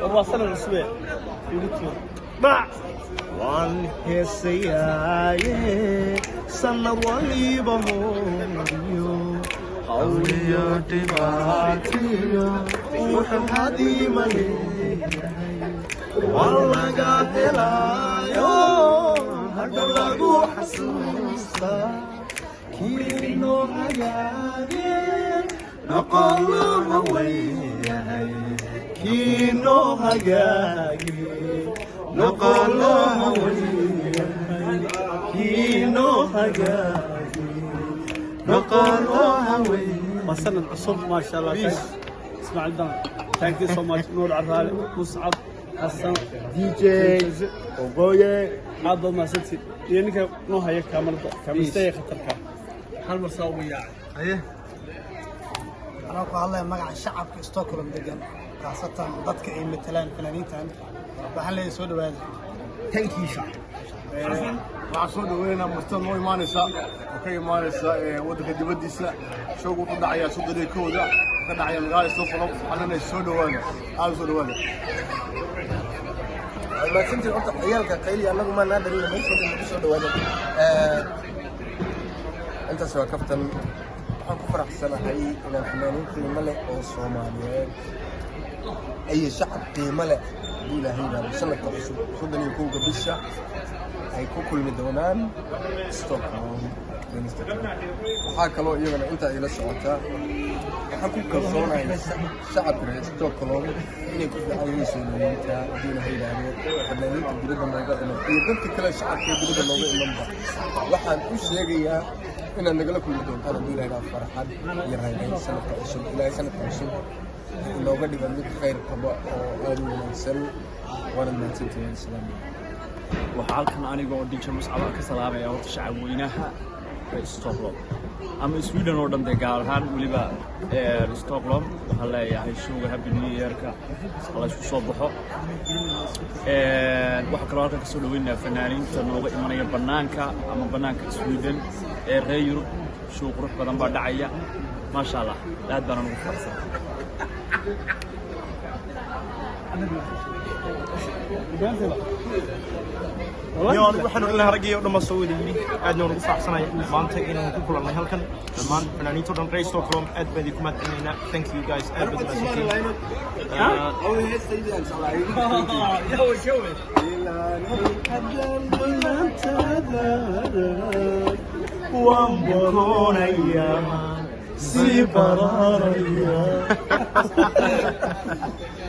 War waa sanad cusube igu tuur dhac. Waan heesayaaye, sanad waliba hooyo hawliyo dhibaatiyo wuxuu hadiima leeyahay, waa laga helaayo, hadhow lagu xasuustaa. Kii noo hagaage noqon loo haweyahay, kii noo hagaage noqon loo haweyahay, kii noo hagaage noqon loo haweyahay. Waa sanad cusub, maasha Allah. Ismaaciil Dan, thank you so much. Nuur Caraale, Muscab Xasan, DJ Ogoye, aad baad mahadsantihiin. Iyo ninka noo haya kaamarada, kaamaristaya khatarka, hal mar saa ugu yaacay. Anaa ku hadlaya magaca shacabka Stockholm degan, khaasatan dadka ay matalaan fanaaniintan, waxaan leeyahay soo dhawaada. Thank you, shacab. Waxaan soo dhaweynaa martida noo imaanaysa oo ka imaanaysa waddanka dibaddiisa. Showgu wuxuu dhacayaa 31-da, ka dhacaya magaalada Stockholm. Waxaan leenahay soo dhawaada, aada u soo dhawaada. Mahadsantiin. Horta ciyaalka qayliya, annagu maa naa dhalina, meesha dhan nagu soo dhawaada. Intaas waa kaftan. Waxaan ku faraxsanahay inaan fanaaniin qiimo leh oo Soomaaliyeed iyo shacab qiimo leh, hadduu Ilaahay yidhaahdo, sanadka cusub 31-ka bisha ay ku kulmi doonaan Stockholm. Waxaa kaloo iyagana intaa ila socotaa, waxaan ku kalsoonahay shacabka reer Stockholm inay ku fiican yihiin soo dhaweynta, hadduu Ilaahay yidhaahdo, fanaaniinta dibadda nooga iman iyo dadka kale shacabka ee dibadda nooga imanba. Waxaan u sheegayaa inaad nagala kulmi doontaan, hadduu Ilaahay yidhaahdo, farxad iyo raynrayn sanadka cusub. Ilaahay sanadka cusub inooga dhiga mid khayr qaba oo aada u wanaagsan. Waana mahadsantihiin. Asalaamu. Waxaa halkan aniga oo DJ Muscab ka salaamaya horta shacab weynaha reer Stockholm ama Sweden oo dhan, dee gaar ahaan weliba Stockholm. Waxaan leeyahay showga Happy New Year-ka la isku soo baxo. Waxaa kaloo halkan kasoo dhaweynayaa fanaaniinta nooga imanaya banaanka ama banaanka Sweden ee reer Yurub. Show qurux badan baa dhacaya, maasha Allah, aad baana ugu faraxsan. Iyo anigu waxaan odhan lahaa raggii oo dhan baa soo wada yidhi, aadna waan ugu faraxsanahay maanta inaan ku kulannay halkan dhammaan fanaaniinta o dhan reer Stockholm. Aad baan idinku mahadcelinaynaa. Thank you guys, aad baad mahadsantihiin. Waan bukoonayaa, sii baraaraya.